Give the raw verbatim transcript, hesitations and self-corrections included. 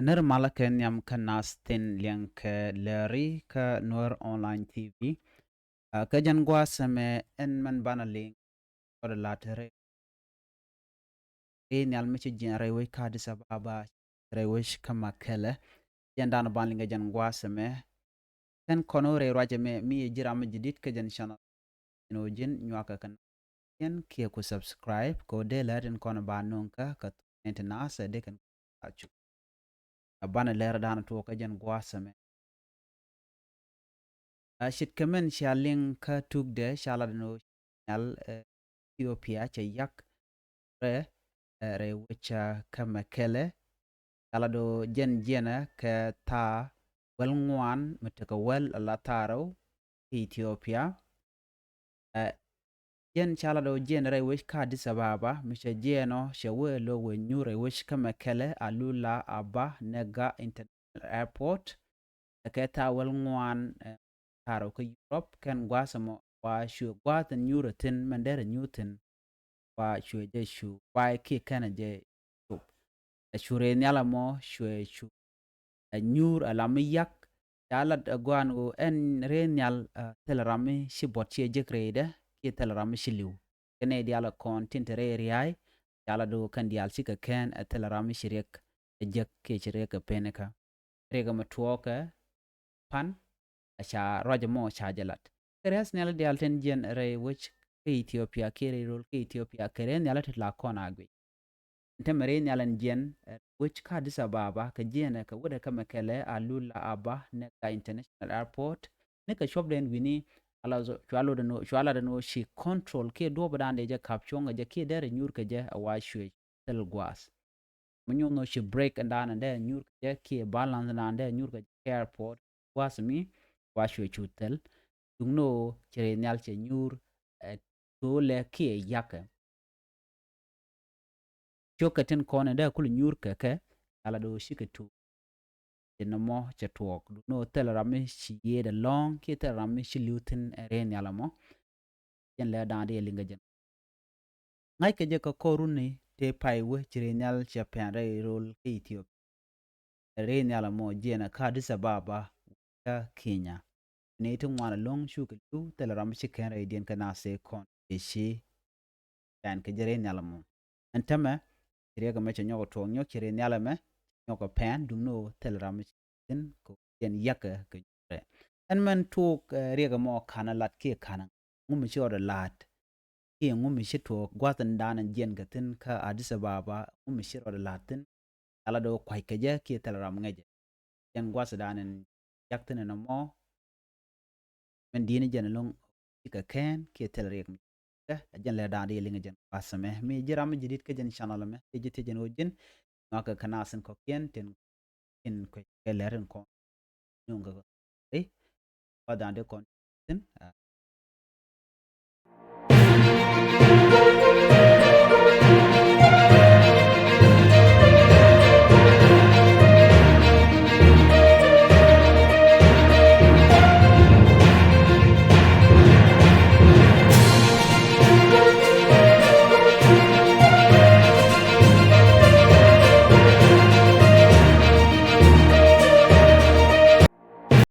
Nir malä kɛ nhiam kä nath tin liɛŋ kɛ lääri kä Nuer Online T V. Kä jɛn gua̱a̱th ɛmɛ ɛn mɛn banɛ liŋ kɔdɛ lat rɛy, rɛy nhial mi ci jiɛn rɛy wec kä Addis Ababa, rɛy wec kä Mekelle. Jɛn dan banɛ liŋ kɛ jɛn gua̱a̱th ɛmɛ. Kɛn kɔn wä rɛy ruac ɛmɛ mi yɛ ji̱ ram mi ji̱ di̱t kä jɛn channel. Ɛn wä ji̱n nyuakä kɛn yɛn kiɛ ku subscribe kɛ wä dee lät in kɔn ba nuŋ kä kä thuŋ in ti nath ɛ dee kɛn a cuk. A banɛ lɛr dan tuɔɔk kä jɛn gua̱a̱th ɛmɛ. A cit kɛ mɛn cia liŋ kä tukdɛ ca lat ni wä nhial Ethiopia cɛ yak rɛ rɛy wec kä Mekelle. Ca lat wä jɛn jiɛnɛ kɛ thaa wäl ŋuan mi tekɛ wäl a la thaarɛw kä Ethiopia. Ɛ, jiɛn ca lat wä jiɛn rɛy wec kä Addis Ababa mi cɛ jiɛn ɔ cɛ wee lo̱k wee nyuur rɛy wec kä Mekelle, Alula Aba Nega International Airport. Ɛ kɛ thaa wäl ŋuan, ɛ, thaarɛw kä Europe. Kɛn gua̱a̱th ɛmɔ wa cuɛ gua̱a̱th in nyuur ɛ thi̱n mɛn derɛ nyuur thi̱n. Wa cuɛ jɛ cu wa kiɛ kɛn jɛ cop. Ɛ cu rɛy nhial ɛmɔ cuɛ cu ɛ nyuur a la mi yak. Ca lat ɛ gua̱a̱n ɣöö ɛn rɛy nhial, ɛ, thilɛ ram mi ci buɔt ciɛ jek rɛydɛ kiɛ thilɛ ram mi ci li̱w. Kɛn nɛy diaal ɛ kɔn tin te rɛy ria̱a̱y. Ca lat ɣöö kɛn diaal cikɛ kɛn ɛ thilɛ ram mi ci riɛk ɛ jek kiɛ ci riɛk ɛ pen kä riɛk ɛmɛ tuɔɔkɛ pan. Ɛ ca ruac ɛmɔ ca jɛ lat kɛ rɛy nhial diaal tin jiɛn rɛy wec kä Ethiopia kiɛ rɛy rol kä Ethiopia kɛ rɛy nhial ti la kɔn a guic. Ɛn tämɛ rɛy nhial ɛn jiɛn, ɛ, wec kä Addis Ababa kɛ jiɛnɛ kɛ wetdɛ kä Mekelle, Alula Aba Nega International Airport. Ni kɛ cuɔpdɛn wi̱ni, ala cua lotdɛ ni wä, cua latdɛ ni wä ci control kiɛ duɔpdan dee jɛ kap cuɔ̱ŋ kɛ jɛ kiɛ derɛ nyuur kɛ jɛ a wa cuɛ thil gua̱a̱th. Mi nyuɔ̱n wä ci break ɛn dan ɛn derɛ nyuur kɛ jɛ kiɛ balance dan derɛ nyuur kɛ jɛ kɛ airport gua̱a̱th mi wa cuɛ cu thil. Duŋ ni wä ci rɛy nhial cɛ nyuur, ɛ, tuulɛ kiɛ yakɛ. Ciökɛ tin kɔn in dee kul nyuur kɛ kɛ, ala do̱ cikɛ tuuk. Ci nɔmɔ cɛ tuɔɔk. Duŋ ni wä thil ram mi ci yiëëdɛ lɔ̱ŋ kiɛ thil ram mi ci li̱w thi̱n ɛ rɛy nhial ɛmɔ. Jɛn lɛ da̱a̱n di ɛ liŋ kɛ jɛn. Ŋa̱ckɛ jɛ kɛ kɔr runi tëë pay wee ci rɛy nhial cɛ pɛn rɛy rol kä Ethiopia. Rɛy nhial ɛmɔ jiɛnɛ kä Addis Ababa kä Kenya. Ni ti ŋuan ɛlɔ̱ŋ cukɛ li̱w thilɛ ram mi ci kɛn rɛydiɛn kɛ nath tëë kɔn cɛ ci pɛn kɛ jɛ rɛy nhial ɛmɔ. Ɛn tämɛ ci riɛk ɛmɛ cɛ nyɔk ɛ tuɔɔk nyɔk ci rɛy nhial ɛmɛ nyɔk ɛ pɛn duŋ ni wä thilɛ ram mi ci thi̱n kɛ jɛn yakä kɛ nyuurɛ. Ɛn mɛn tuɔɔk, ɛ, riɛk ɛmɔ ka̱n ɛ lat kiɛ ka̱n ɛ ŋu mi ci rɔɔdɛ la̱a̱t kiɛ ŋu mi ci tuɔɔk gua̱th in da̱a̱n in jiɛn kɛ thi̱n kä Addis Ababa ŋu mi ci rɔɔdɛ la̱a̱t thi̱n. Ala do̱ kua̱c kɛ jɛ kiɛ thilɛ ram ŋäcɛ. Jɛn gua̱th in da̱a̱n in jak thi̱n in ɛmɔ. Mɛn di̱i̱ni jɛn ɛlɔ̱ŋ cikɛ kɛn kiɛ thil riɛk mi. Kɛ a jɛn lɛ da̱a̱n di liŋ jɛn gua̱a̱th ɛmɛ. Mi ji̱ ram mi ji̱ di̱t kä jɛn channel ɛmɛ. Ti ji̱ ti jɛn wä ji̱n. Nyuakä kɛ nath in kɔ̱kiɛn tin, tin kuec kɛ lɛr in kɔn. Nuŋ kɛ kɔn. Ri. Gua̱th da̱a̱n di kɔn. Tin.